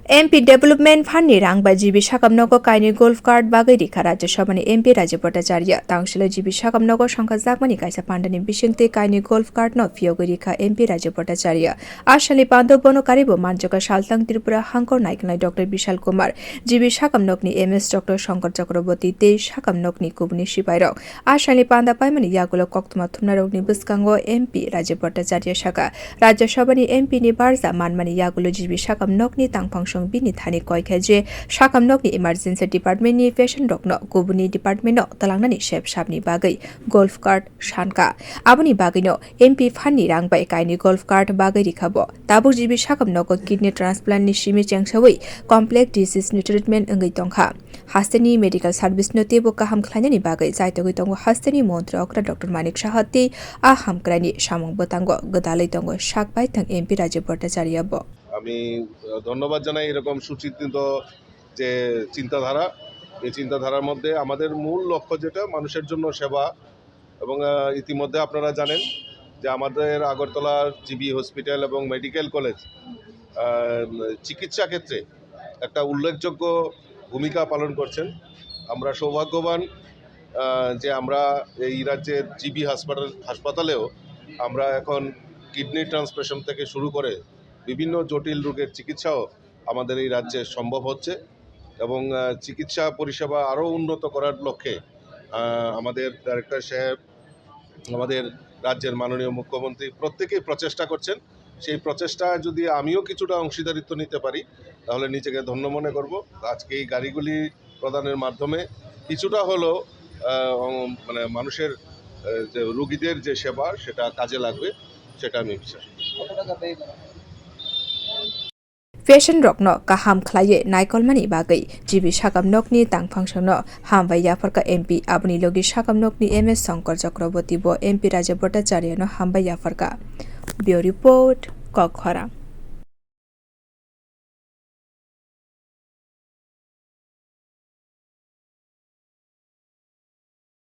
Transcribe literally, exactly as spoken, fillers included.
M P Development Fund ni rang bai G B Sakam nogo kainwi golf cart bagwi rikha Rajya Sabha ni M P Rajib Bhattacharya. Tang silo G B Sakam nogo songkha jakmani kaisa pandani bisingtwi kainwi golf cart no phiyogwi rikha M P Rajib Bhattacharya. A salni pando bono karibo manjokha saltang Tripura hangkor naikolnai Doctor Bishal Kumar, G B Sakam nokni M S Doctor Shankar Chakraborty tei Sakam nokni kubuni sipairok. A salni panda paimani yagulo koktwma thumnarokni bwskango M P Rajib Bhattacharya sakha, Rajya Sabha ni M P ni barja manmani yagulo G B Sakam nokni tangphangsong bini thani koi khe je Sakam nokni emergency department ni patient rokno kubuni department o twlangnani sep sapni bagwi golf cart sankha. Aboni bagwino M P fund ni rang bai kainwi golf cart bagwi rikha bo. Tabuk G B Sakam nogo kidney transplant ni simi chengsawi complex disease ni treatment wngwi tongkha. Hasteni medical service no teibo kaham khlainani bagwi chaitogwi tongo hasteni montri okra Doctor Manik Saha tei a hamkraini samung bwtango gwdalwi tongo sak baithang M P Rajib Bhattacharya bo. আমি আহ, ধন্যবাদ জানাই এরকম সুচিন্তিত যে চিন্তাধারা। এই চিন্তাধারার মধ্যে আমাদের মূল লক্ষ্য যেটা মানুষের জন্য সেবা, এবং আহ, ইতিমধ্যে আপনারা জানেন যে আমাদের আগরতলার জিবি হসপিটাল এবং মেডিকেল কলেজ আহ, চিকিৎসা ক্ষেত্রে একটা উল্লেখযোগ্য ভূমিকা পালন করছেন। আমরা সৌভাগ্যবান আহ, যে আমরা এই রাজ্যের জিবি হাসপাতাল হাসপাতালেও আমরা এখন কিডনি ট্রান্সপ্লান্টেশন থেকে শুরু করে বিভিন্ন জটিল রোগের চিকিৎসাও আমাদের এই রাজ্যে সম্ভব হচ্ছে। এবং আহ, চিকিৎসা পরিষেবা আরও উন্নত করার লক্ষ্যে আহ, আমাদের ডাইরেক্টর সাহেব, আমাদের রাজ্যের মাননীয় মুখ্যমন্ত্রী প্রত্যেকেই প্রচেষ্টা করছেন। সেই প্রচেষ্টায় যদি আমিও কিছুটা অংশীদারিত্ব নিতে পারি, তাহলে নিজেকে ধন্য মনে করব। আজকে এই গাড়িগুলি প্রদানের মাধ্যমে কিছুটা হলেও আহ, উম, মানে মানুষের আহ, যে রুগীদের যে সেবা, সেটা কাজে লাগবে, সেটা আমি বিশ্বাস করি। Patient rokno kaham khlaiwi naikolmani bagwi G B Sakam nokni tangphangsongno hambai yapharkha M P, aboni logi Sakam nokni M S Shankar Chakraborty bo M P Rajib Bhattacharya no hambai yapharkha. Bureau Report, Kokkhorang.